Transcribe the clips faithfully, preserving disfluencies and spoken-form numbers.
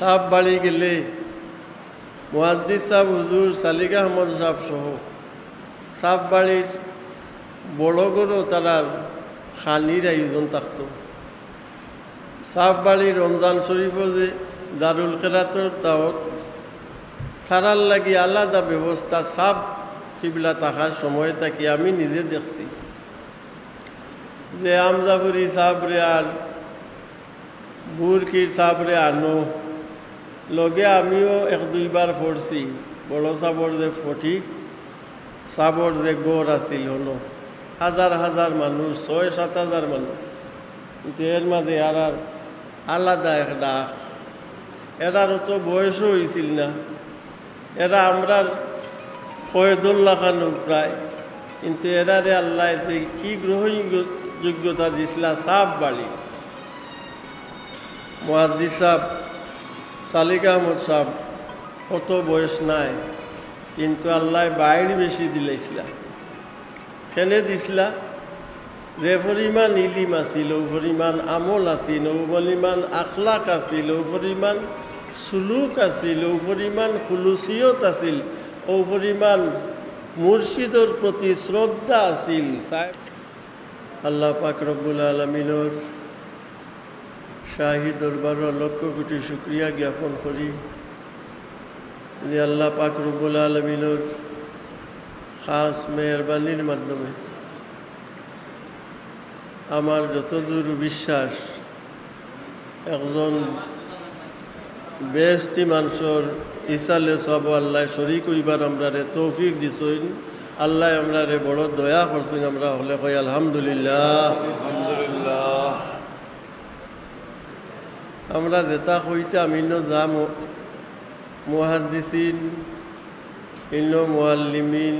সাব বাড়ি গেলে মুহাদ্দিস সাব হুজুর, সালিক আহমদ সাব সহ সাব বাড়ির বড় গরু তারার খানির আয়োজন থাকতো। সাব বাড়ি রমজান শরীফও যে দারুল খেরাতর দাওত, তারার লাগি আলাদা ব্যবস্থা। সাব কিবলা থাকার সময় থাকি আমি নিজে দেখছি যে আমজাফরি সাবরে আর বুরকির সাবরে আনো, লগে আমিও এক দুইবার পড়ছি। বড় সাবর যে ফটিক, সাবর যে গড় আছিল হনো, হাজার হাজার মানুষ, ছয় সাত হাজার মানুষ, কিন্তু এর মাঝে আর আর আলাদা এক ডাক। এরার অত বয়সও হইছিল না, এরা আমরার কয়েদর লাখানো প্রায়, কিন্তু এরারে আল্লায় যে কি গ্রহণযোগ্যতা দিছলা, সাব বাড়ি। মুহাদ্দিস সাব, সালিক আহমদ সাব, অত বয়স নাই, কিন্তু আল্লায় বাইর বেশি দিলাইছলা। কেনে দিছলা? যে পরিমাণ ইলিম আছিল, অউ পরিমাণ আমল আছিল, অউ পরিমাণ আখলাক আছিল, অউ পরিমাণ সুলুক আছিল, অউ পরিমাণ খুলুসিয়ত আছিল, অউ পরিমাণ মুর্শিদর প্রতি শ্রদ্ধা আছিল। সাব, আল্লাহ পাক রব্বুল আলামিনর শাহী দরবারো লক্ষ কোটি শুকরিয়া জ্ঞাপন করি যে আল্লাহ পাক রব্বুল আলামিনর খাস মেহেরবানির মাধ্যমে আমার যতদূর বিশ্বাস, একজন বেহেশতি মানষর ইসালে সওয়াবো আল্লায় শরিক অইবার আমরারে তৌফিক দিছইন। আল্লায় আমরারে বড় দয়া করছইন। আমরা হকলে কই আলহামদুলিল্লাহ। আলহামদুলিল্লাহ। আমরা যেতা কইতাম, ইনো যা মু-, মুহাদ্দিসিন, ইনো মুআল্লিমিন,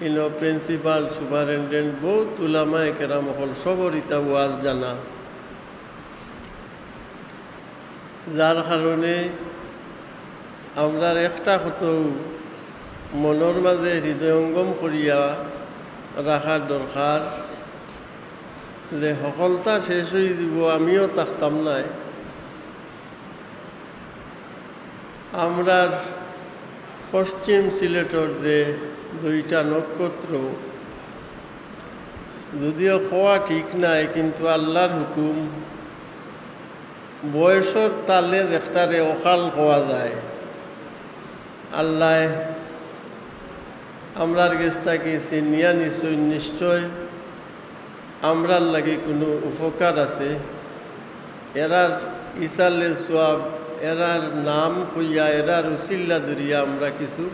ইনো principal, superintendent, বউত উলামায়ে কেরাম অকল, সবর ইতা ওয়াজ জানা। যার কারণে আমরার একটা কথাউ মনর মাঝে হৃদয়ঙ্গম করিয়া রাখার দরকার যে হকলতা শেষ অইযিবো, আমিও থাকতাম নায়। আমরার পশ্চিম সিলেটর যে দুইটা নক্ষত্র, যদিও কওয়া ঠিক নায়, কিন্তু আল্লার হুকুম, বয়সর তালে যেকটারে অকাল কওয়া যায়। আল্লায় আমরার গেছ থাকি ছিনিয়া নিছইন, নিশ্চয় আমরার লাগি কুনু উপকার আছে। এরার ইসালে সওয়াব, এরার নাম কইয়া, এরার উছিল্লা ধরিয়া আমরা কিছু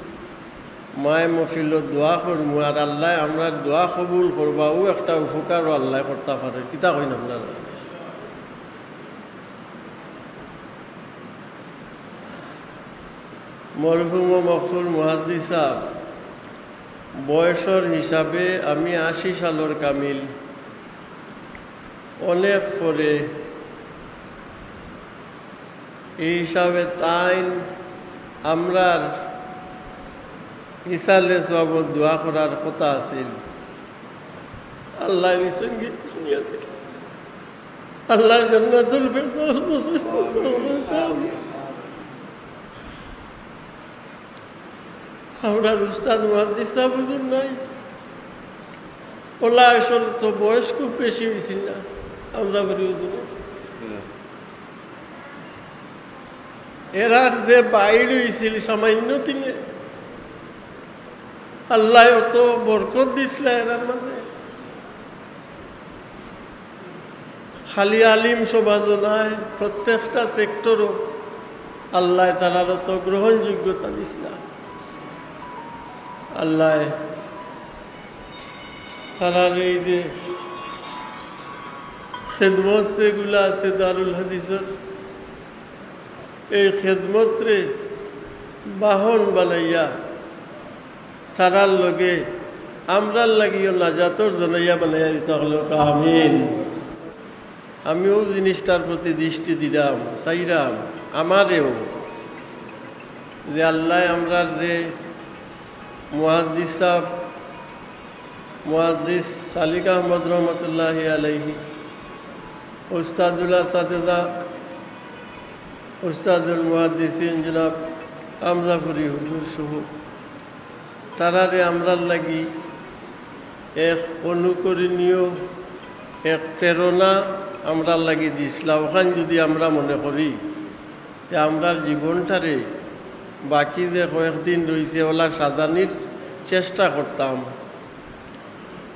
মায় মহফিলো দোয়া করমু, আর আল্লায় আমরার দোয়া কবুল করবা, অউ একটা উপকারও আল্লায় করতা পারে। কিতা কইন আপনারা? মরহুম ও মগফুর মুহাদ্দিস সাব বয়সর হিসাবে আমি আশি সালর কামিল, অনেক পরে। এই হিসাবে তাইন আমরার ইসালে সওয়াবো দোয়া করার কথা আছিল। আল্লায় নিছইন গি দুনিয়া থাকি। আল্লায় জান্নাতুল ফেরদাউস নসিব করুন। আমরার উস্তাদ মুহাদ্দিস সাব হুজুর নাই। অলা আসল তো বয়স খুব বেশি অইছিল না, আমজাফরি হুজুর। এরার যে বাইর অইছিল সামান্য দিনে, আল্লায় অত বরকত দিছলা এরার মাঝে। খালি আলিম সমাজও নায়, প্রত্যেকটা সেক্টরও আল্লায় তারার অত গ্রহণযোগ্যতা দিছলা। আল্লায় তারার এই যে খেদমত যেগুলা আছে দারুল হাদিসর, এই খেদমতরে বাহন বানাইয়া তারার লগে আমরার লাগিও নাজাতর জরিয়া বানাইয়া দিতা অকলে কউক্কা আমিন। আমিও জিনিসটার প্রতি দৃষ্টি দিলাম, চাইরাম, আমারেও, যে আল্লায় আমরার যে মুহাদ্দিস সাব, মুহাদ্দিস সালিক আহমদ রহমতুল্লাহি আলাইহি, উস্তাদুল আসাতিজা, উস্তাদুল মুহাদ্দিসিন জনাব আমজাফুরি হুজুর সহ তারারে আমরার লাগি এক অনুকরণীয়, এক প্রেরণা আমরার লাগি দিছলা। অখান যুদি আমরা মনে করি যে আমরার জীবনটারে বাকি যে কয়েকদিন রইছে অলা সাজানির চেষ্টা করতাম,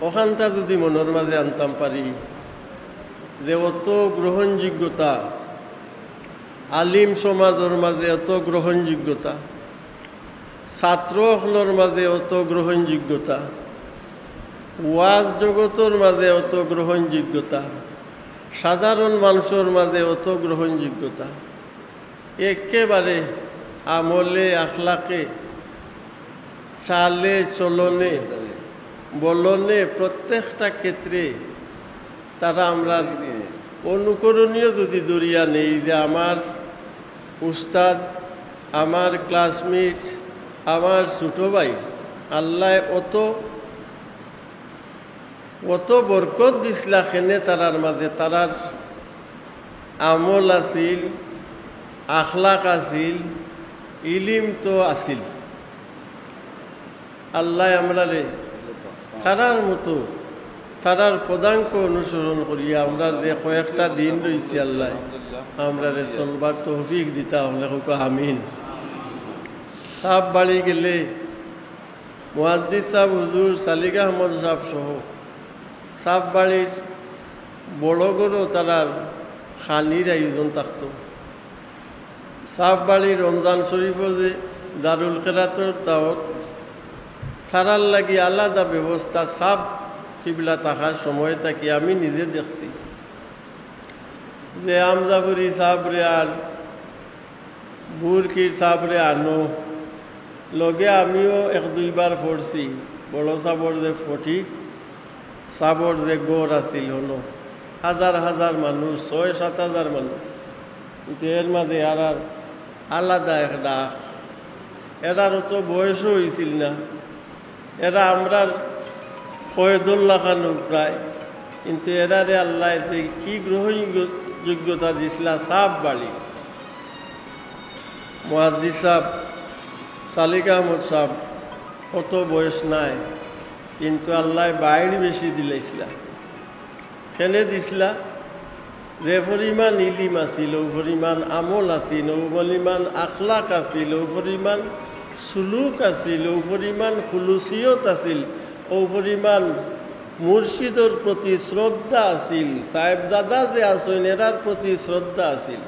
অখানটা যুদি মনর মাঝে আনতাম পারি যে অত গ্রহণযোগ্যতা, আলিম সমাজর মাঝে অত গ্রহণযোগ্যতা, ছাত্র অকলর মাঝে অত গ্রহণযোগ্যতা, ওয়াজ জগতর মাঝে অত গ্রহণযোগ্যতা, সাধারণ মানষর মাঝে অত গ্রহণযোগ্যতা, একেবারে আমলে, আখলাকে, চালে, চলনে, বলনে, প্রত্যেকটা ক্ষেত্রে তারা আমরার অনুকরণীয় যুদি ধরিয়া নেই যে আমার উস্তাদ, আমার classmate, আমার ছোট ভাই, আল্লায় অত, অত বরকত দিছলা কেনে তারার মাঝে, তারার আমল আছিল, আখলাক আছিল, ইলিম তো আছিল। আল্লায় আমরারে তারার মতো, তারার পদাঙ্ক অনুসরণ করিয়া আমরা যে কয়েকটা দিন রইছি, আল্লায় আমরারে চলবার তৌফিক দিতা, হকলে কউক্কা আমিন। সাব বাড়ি গেলে মুহাদ্দিস সাব হুজুর, সালিক আহমদ সাব সহ সাব বাড়ির বড় গরো তারার খানির আয়োজন থাকতো। সাব বাড়ি রমজান শরীফো যে দারুল কেরাতর দাওত, তারার লাগি আলাদা ব্যবস্থা সাব কিবলা থাকার সময় থাকি আমি নিজে দেখছি যে আমজাফুরি সাবরে আর বুরকির সাবরে আনো, লগে আমিও এক দুইবার পড়ছি। বড় সাবর যে ফটিক, সাবর যে ঘর আছিল হনো, হাজার হাজার মানুষ, ছয় সাত হাজার মানুষ, কিন্তু এর মাঝে আর আর আলাদা এক ডাক। এরার অত বয়সও হইছিল না, এরা আমরার কয়েদর লাখান প্রায়, কিন্তু এরারে আল্লায় যে কি গ্রহণযোগ্যতা দিছলা সাব বাড়ি। মুহাদ্দিস সাব, সালিক আহমদ সাব, অত বয়স নাই, কিন্তু আল্লায় বাইর বেশি দিলাইছলা। কেনে দিছলা? যে পরিমাণ ইলিম আছিল, অউ পরিমাণ আমল আছিল, অউ পরিমাণ আখলাক আছিল, অউ পরিমাণ সুলুক আছিল, অউ পরিমাণ খুলুসিয়ত আছিল, অউ পরিমাণ মুর্শিদর প্রতি শ্রদ্ধা আছিল, সাহেবজাদা যে আছইন এরার প্রতি শ্রদ্ধা আছিল।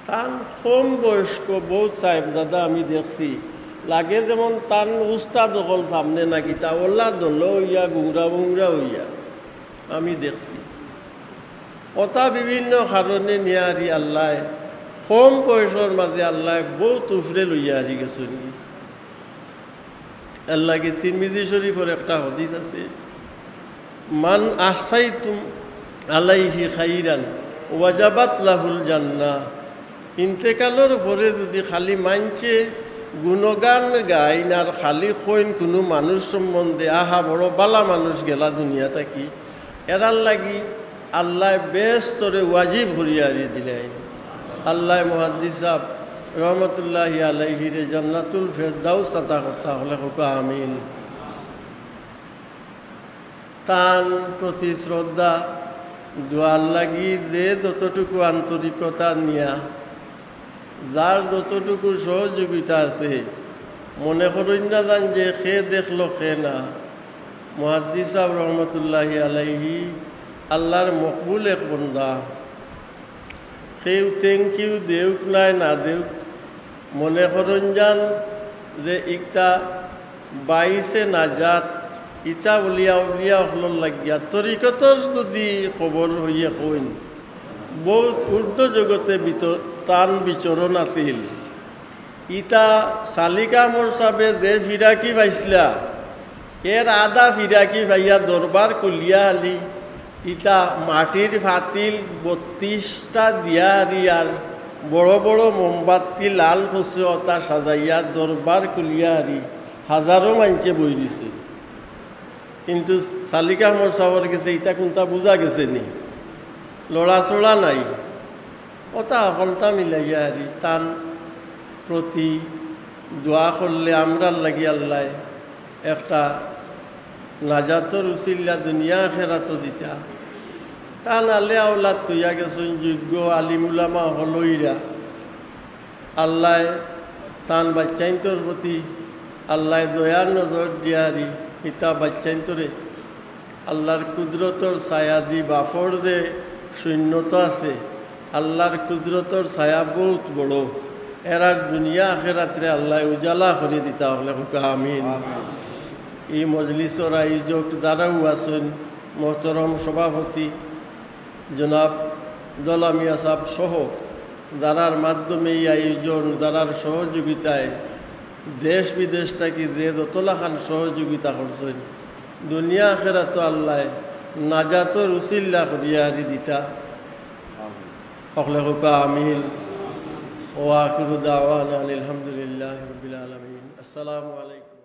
তান কম বয়স্ক বউত সাহেবজাদা আমি দেখছি, লাগে যেমন তান উস্তাদ অকল সামনে না কিতা, অলা দল অইয়া গুংরা মুংরা অইয়া আমি দেখছি। অতা বিভিন্ন কারণে নিয়া আরি আল্লায় কম বয়সর মাঝে আল্লায় বউত উফরে লইয়া আরি গেছইন। এর লাগি তিরমিজি শরীফর একটা হাদিস আছে, "মান আহসাইতুম আলাইহি খাইরান ওয়াজাবাত লাহুল জান্নাহ।" ইন্তেকালর পরে যুদি খালি মাইনষে গুণগান গাইন আর খালি কইন কুনু মানুষ সম্বন্ধে, "আহা, বড় বালা মানুষ গেলা দুনিয়া থাকি", এরার লাগি আল্লায় বেহেস্তরে ওয়াজিব করিয়া আরি দিলাইন। আল্লায় মুহাদ্দিস সাব রহমতুল্লাহি আলাইহিরে জান্নাতুল ফেরদাউস আতা করতা, হকলে কউক্কা আমিন। তান প্রতি শ্রদ্ধা, দোয়ার লাগি যে যতটুকু আন্তরিকতা নিয়া যার যতটুকু সহযোগিতা আছে, মনে করইন না যান যে কে দেখলো কে না। মুহাদ্দিস সাব রহমতুল্লাহি আলাইহি আল্লার মকবুল এক বন্দা। কেউ thank you দেউক নায় না দেউক, মনে করইন যান যে ইকটা বাইসে নাজাত, ইতা বলিয়া আউলিয়া অকলর লাগিয়া তরিকতর যুদি খবর হইয়ে কইন, বউত ঊর্ধ্ব জগতে বিত-, তান বিচরণ আছিল। ইতা সালিক আহমদ সাবে যে ফিরাকি পাইছলা, এর আধা ফিরাকি পাইয়া দরবার খুলিয়া আলি, ইতা মাটির ফাতিল বত্রিশটা দিয়া আরি আর বড় বড় মোমবাতি লাল খসে অতা সাজাইয়া দরবার খুলিয়া আরি হাজারো মাইনষে বই দিছে। কিন্তু সালিক আহমদ সাবর গেছে ইতা কুনতা বুঝা গেছে নি? লড়াচড়া নাই। অতা হকলতা মিলাইয়া হারি তান প্রতি দোয়া করলে আমরার লাগি আল্লায় একটা নাজাতর উসিল্লা দুনিয়া আখেরাতো দিতা। তান আলে আওলাদ থইয়া গেছইন যোগ্য আলিম উলামা হকলইরা। আল্লায় তান বাইচ্চাইন্তর প্রতি আল্লায় দয়ার নজর দিয়া হারি ইতা বাইচ্চাইন্তরে আল্লার কুদরতর ছায়া দি বাফর যে শূন্যতা আছে, আল্লার কুদরতর ছায়া বউত বড়। এরার দুনিয়া আখেরাতরে আল্লায় উজালা করি দিতা, হকলে কউক্কা আমিন। ই মজলিসর আয়োজক যারাও আছইন, মোহতরম সভাপতি জনাব দলা মিয়া সাব সহ যারার মাধ্যমে এই আয়োজন, যারার সহযোগিতায় দেশ বিদেশ থাকি যে যত লাখান সহযোগিতা করছইন, দুনিয়া আখেরাতো আল্লায় নাজাতর উসিল্লা করিয়া হারি দিতা। হকলে কউক্কা আমিন। ওয়া আখিরু দাওয়ানা আনিল হামদুলিল্লাহি রাব্বিল আলামিন। আসসালামু আলাইকুম।